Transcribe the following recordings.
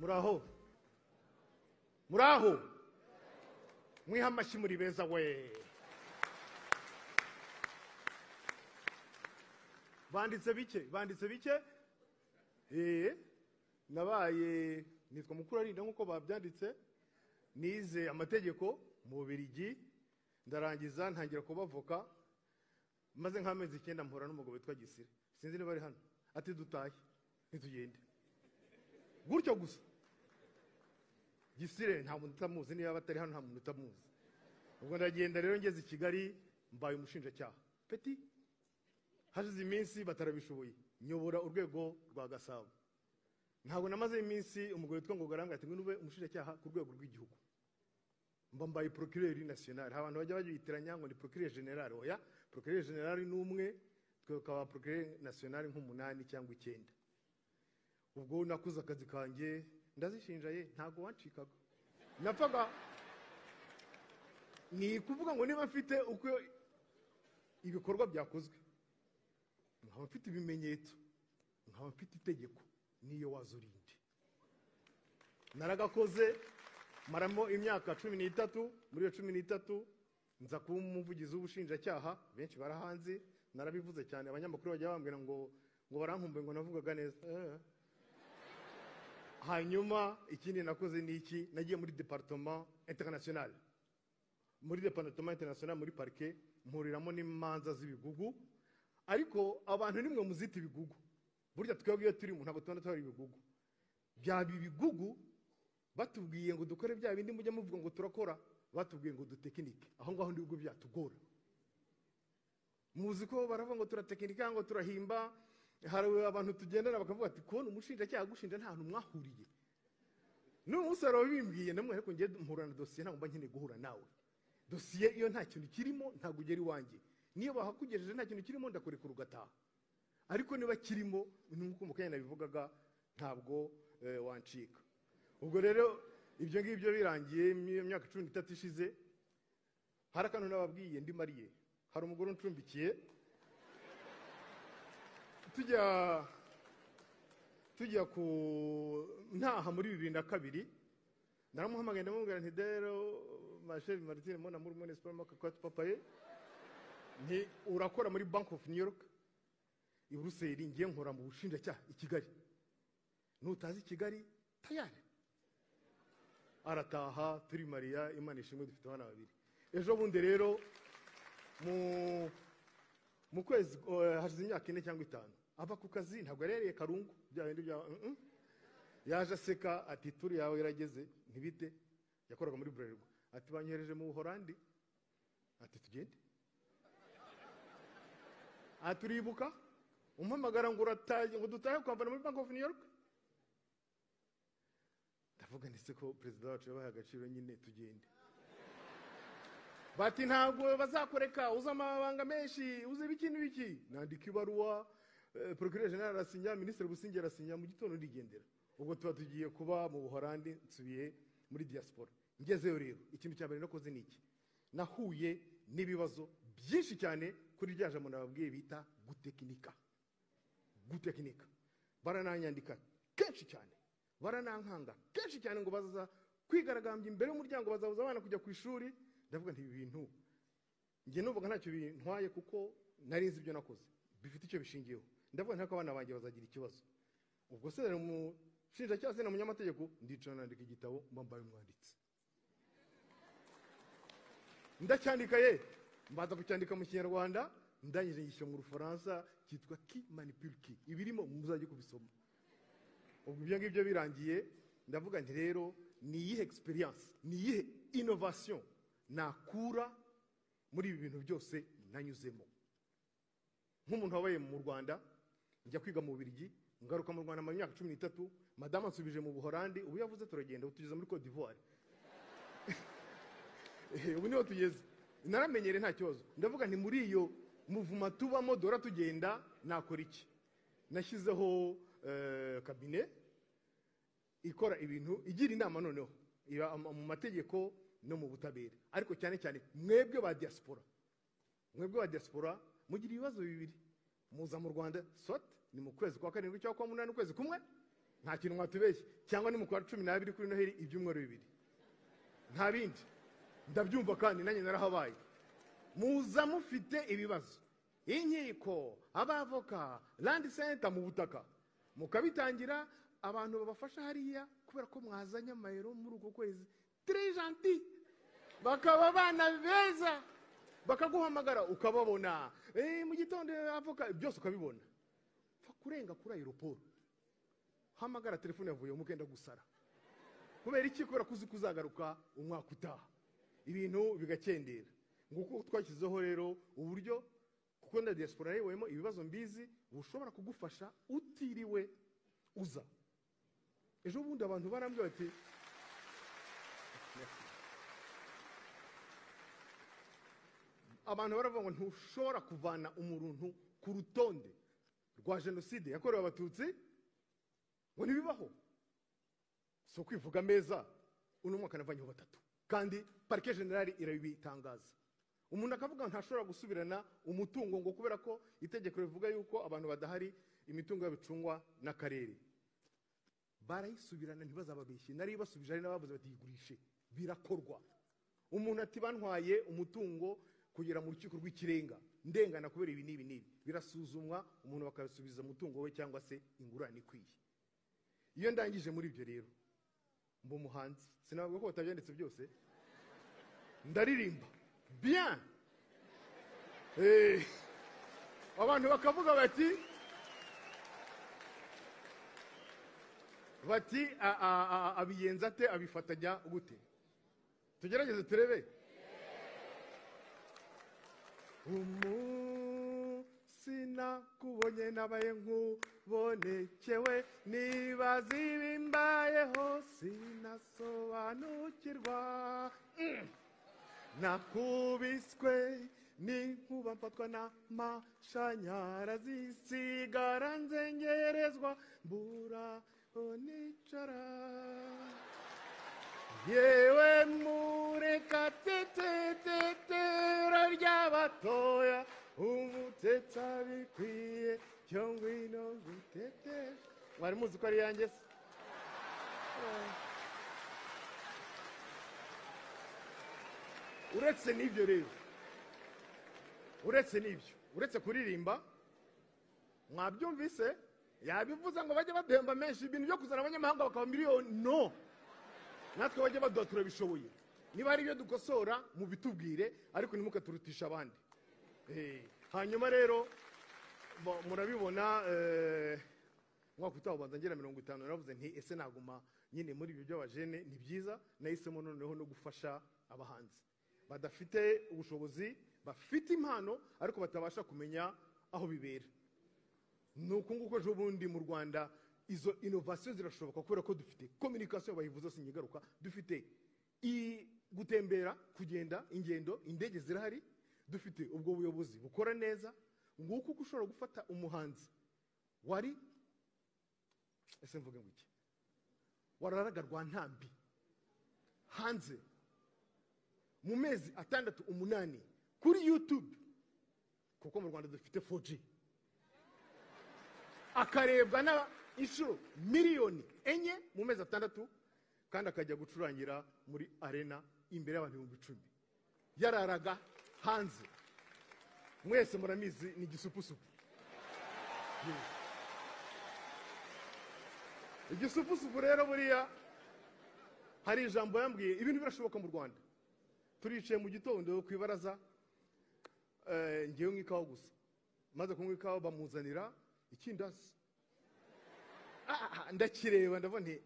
Muraho, muraho, mwiha amashyi muri beza we. Banditse bike, banditse bike. Nabaye nitwa Mukurarinda nk'uko babyanditse, nize amategeko mu Bubiligi, ndarangiza ntangira kuba avoka, maze nk'amezi 9 mpura n'umugabo witwa Gisire, sinzi niba ari hano, ati dutahe ntitugende gutyo gusa. Gisire nta muntu utamuzi, niba batari hano nta muntu utamuzi. Ubwo ndagenda rero ngeze i Kigali mbaye umushinjacyaha peti, hashize iminsi batarabishoboye nyobora urwego rwa Gasabo. Ntabwo namaze iminsi umugore witwa Ngoga arambwira ati ngwino ube umushinjacyaha ku rwego rw'igihugu. Mba mbaye procureur national. Abantu bajya babitiranya ngo ni procureur general. Oya, procureur general ni umwe, twe tukaba procureur national nk'umunani cyangwa 9. Ubwo nakuze akazi kanjye ndazishinja ye, ntabwo wancikaga. Napfaga ni kuvuga ngo niba mfite uko ibikorwa byakozwe, nkaba mfite ibimenyetso, nkaba mfite itegeko, niyo wazurinde. Naragakoze maramo imyaka 13, muri iyo 13 nza kuba umuvugizi w'ubushinjacyaha, benshi barahanze, narabivuze cyane, abanyamakuru bajya bambwira ngo barankumbuye ngo navugaga neza. Hanyuma ikindi nakoze ni iki, nagiye muri département international. Muri département international muri parquet mpuriramo n'imanza z'ibigugu, ariko abantu nimwe muzita ibigugu. Burya twebwe iyo turi mu ntabwo tubona twari ibigugu. Byaba ibigugu batubwiye ngo dukore bya bindi mujya muvuga ngo turakora, batubwiye ngo dutekinike. Aho ngaho ndibwo byatugora. Muzi ko baravuga ngo turatekinika ngo turahimba, hari abantu tugendana bakavuga ati kubona umushinjacyaha gushinja nta hantu mwahuriye. N'umusaruro bimbwiye namwe, ariko ngiye mpura na dosiye ntabwo mba nkeneye guhura nawe. Dosiye iyo nta kintu kirimo ntabwo ugera iwanjye. Niyo bahakugejeje nta kintu kirimo ndakurekura ugataha. Ariko niba kirimo nk'uko mukanya nabivugaga ntabwo wancika. Ubwo rero ibyo ngibyo birangiye imyaka 13 ishize, hari akantu nababwiye ndi mariye, hari umugore uncumbikiye, tujya ku ntaha muri 2002, naramuhamagaye ndamubwira nti rero ma chérie Martine mon amour mon espoir ma cocotte papaye, nti urakora muri Bank of New York i Buruseli, ngiye nkora mu bushinjacyaha i Kigali, nutazi Kigali tayari. Arataha turi Mariya, Imana ishimwe dufite abana babiri. Ejo bundi rero mu kwezi hashize imyaka 4 cyangwa 5 ava ku kazi, ntabwo yari yariye karungu bya bindi bya yaje aseka ati turi yawe irageze ntibite, yakoraga muri Bralirwa, ati banyohereje mu Buholandi, ati tugende, aturibuka umpamagara ngo urataye ngo dutahe kwambara muri Bank of New York. Ndavuga ndetse ko perezida wacu yabaye agaciro nyine tugende. Bati ntabwo bazakoreka, uza amabanga menshi, uze biki n'ibiki. Nandika ibaruwa, procureur general arasinya, ministre Busingye arasinya, mu gitondo ndigendera. Ubwo tuba tugiye kuba mu Buholandi, nsubiye muri diaspora. Ngezeyo rero ikintu cya mbere nakoze ni iki, nahuye n'ibibazo byinshi cyane kuri rya jambo nababwiye bita gutekinika. Gutekinika barananyandika kenshi cyane, baranankanga kenshi cyane ngo bazaza kwigaragambya imbere y'umuryango, bazabuza abana kujya ku ishuri. Ndavuga nti ibi bintu njye numvaga ntacyo bintwaye kuko nari nzi ibyo nakoze bifite icyo bishingiyeho. Ndavuga nti abana banjye bazagira ikibazo. Ubwo se umushinjacyaha se na munyamategeko, ndicara nandika igitabo mba mbaye umwanditsi. Ndacyandika ye, mbanza kucyandika mu Kinyarwanda, ndangije ngishyira mu Rufaransa, cyitwa Qui manipule qui, ibirimo muzajye kubisoma. Ubwo ibyo ngibyo birangiye ndavuga nti rero ni iyihe experience, ni iyihe innovation nakura muri ibi bintu byose nanyuzemo. Nk'umuntu wabaye mu Rwanda, njya kwiga mu Bubiligi, ngaruka mu Rwanda mu myaka 13, madame ansubije mu Buholandi, ubu yavuze turagenda, ubu tugeze muri Cote d'Ivoire. Ubu niho tugeze. Naramenyere nta kibazo. Ndavuga nti muri iyo muvuma tubamo dora tugenda nakora iki? Nashyizeho cabinet ikora ibintu, igira inama noneho iba mu mategeko no mu butabera, ariko cyane cyane mwebwe ba diaspora. Mwebwe ba diaspora mugira ibibazo bibiri, muza mu Rwanda soit ni mu kwezi kwa 7 cyangwa kwa 8, ukwezi kumwe, Nta kintu mwatubeshye, cyangwa ni mu kwa 12 kuri Noheli ibyumweru 2, nta bindi. Ndabyumva kandi nanjye narahabaye. Muza mufite ibibazo, inkiko, abavoka, land center mu butaka, mukabitangira abantu babafasha hariya kubera ko mwazanye amayero muri uko kwezi, très gentil, bakaba abana beza, bakaguhamagara ukababona mu gitondo, avoka byose ukabibona. Pfa kurenga kuri aéroport, hamagara telefone yavuye mukenda gusara. Kubera iki? Kubera ko uzi ko uzagaruka umwaka utaha, ibintu bigakendera. Nguko twashyizeho rero uburyo, kuko na diaspora yayibonyemo ibibazo mbizi, bushobora kugufasha utiriwe uza. Ejo bundi abantu barambwira bati abantu baravuga ngo ntushobora kuvana umuntu ku rutonde rwa jenoside yakorewe Abatutsi, ngo ntibibaho. Si ukwivuga meza, uno mwaka navanyeho 3, kandi parquet général irabitangaza. Umuntu akavuga ntashobora gusubirana umutungo ngo kubera ko itegeko rivuga yuko abantu badahari imitungo yabo icungwa n'akarere. Barayisubirana, ntibazababeshye, nari basubije ari n'abavuze bati yigurishe, birakorwa. Umuntu ati bantwaye umutungo kugera mu rukiko rw'ikirenga, ndengana kubera ibi n'ibi n'ibi, birasuzumwa, umuntu bakasubiza umutungo we cyangwa se ingurane ikwiye. Iyo ndangije muri ibyo rero mba umuhanzi, sinavuga ko batabyanditse byose, ndaririmba bien, abantu bakavuga bati abiyenza ate, abifatanya gute? Tugerageze turebe. Umunsi nakubonye nabaye nkubonekewe, nibaza ibimbayeho sinasobanukirwa. Nakubiswe n'inkuba mfatwa n'amashanyarazi, sigara nzengerezwa mbura nicara. Yewe mureka tetetetera ry'abatoya, umutetsa bikwiye cyo ngwino ngutete. Mwari muzi ko ari yanjye se? Uretse n'ibyo rero, uretse n'ibyo, uretse kuririmba, mwabyumvise yabivuze ngo bajye baduhemba menshi, ibintu byo kuzana abanyamahanga bakaba miliyoni, no natwe bajye baduha, turabishoboye. Niba hari ibyo dukosora mubitubwire, ariko ntimukaturutisha abandi. Hanyuma rero murabibona, umwaka utaha ubanza ngera 50, naravuze nti ese naguma nyine muri ibyo by'abajene, ni byiza. Nahisemo noneho no gufasha abahanzi badafite ubushobozi, bafite impano ariko batabasha kumenya aho bibera. Nuko nguko ejo bundi mu Rwanda izo innovation zirashoboka, kubera ko dufite communication bayivuze sinyigaruka, dufite gutembera, kugenda ingendo, indege zirahari, dufite ubwo buyobozi bukora neza. Nguko uko ushobora gufata umuhanzi wari, ese mvuge ngo iki, wararaga rwa ntambi hanze mu mezi 6 8 kuri YouTube, kuko mu Rwanda dufite 4G, akarebwa na inshuro 4 miliyoni mu mezi 6, kandi akajya gucurangira muri arena imbere y'abantu 10,000, yararaga hanze. Mwese muramizi ni Igisupusupu. Igisupusupu rero buriya hari ijambo yambwiye, ibintu birashoboka mu Rwanda. Turicaye mu gitondo ku ibaraza, ngewe nk'ikawa gusa, maze kunywa ikawa bamuzanira ikindazi. Ndakireba ndavuga nti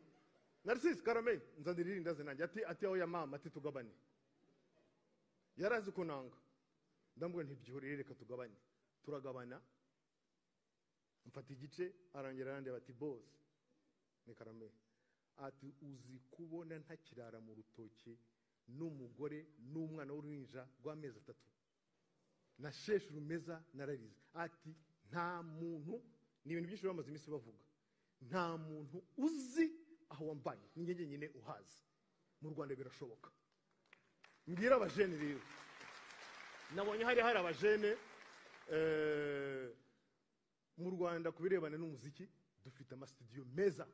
Narcisse Karame nzanira irindazi nanjye, ati aho ya mama, ati tugabane. Yarazi ko nanga, ndamubwira nti byihorere reka tugabane. Turagabana, mfata igice, arongera arandeba ati boss ni Karame, ati uzi kubona ntakirara mu rutoki n'umugore n'umwana w'uruhinja rw'amezi 3, na sheshe rumeza nararize. Ati nta muntu, ni ibintu byinshi bamaze iminsi bavuga, nta muntu uzi aho wambaye, ni njye nyine uhazi. Mu Rwanda birashoboka. Mbwira abajene rero, nabonye hari abajene mu Rwanda ku birebana n'umuziki, dufite amastudio meza.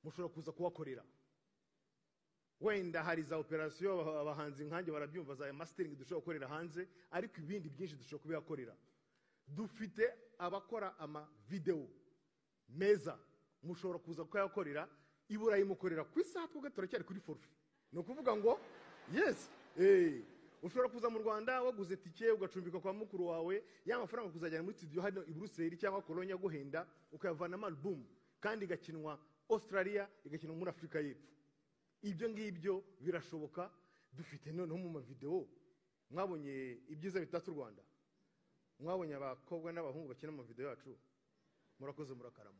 Mushobora kuza kuhakorera. Wenda hari za operasiyo, abahanzi nkanjye barabyumva, za mastering dushobora gukorera hanze, ariko ibindi byinshi dushobora kubihakorera. Dufite abakora ama video meza, mushobora kuza kuyakorera i Burayi, mukorera ku isaha. Twebwe turacyari kuri forfait. Ni ukuvuga ngo yes, ushobora kuza mu Rwanda waguze tike, ugacumbika kwa mukuru wawe, ya mafaranga kuzajyana muri studio hano i Buruseli cyangwa Cologne aguhenda, ukayavanamo album kandi igakinwa Australia, igakinwa muri Afurika y'Epfo. Ibyo ngibyo birashoboka. Dufite noneho mu mavideo, mwabonye ibyiza bitatse u Rwanda, mwabonye abakobwa n'abahungu bakina mu mavideo yacu. Murakoze, murakarama.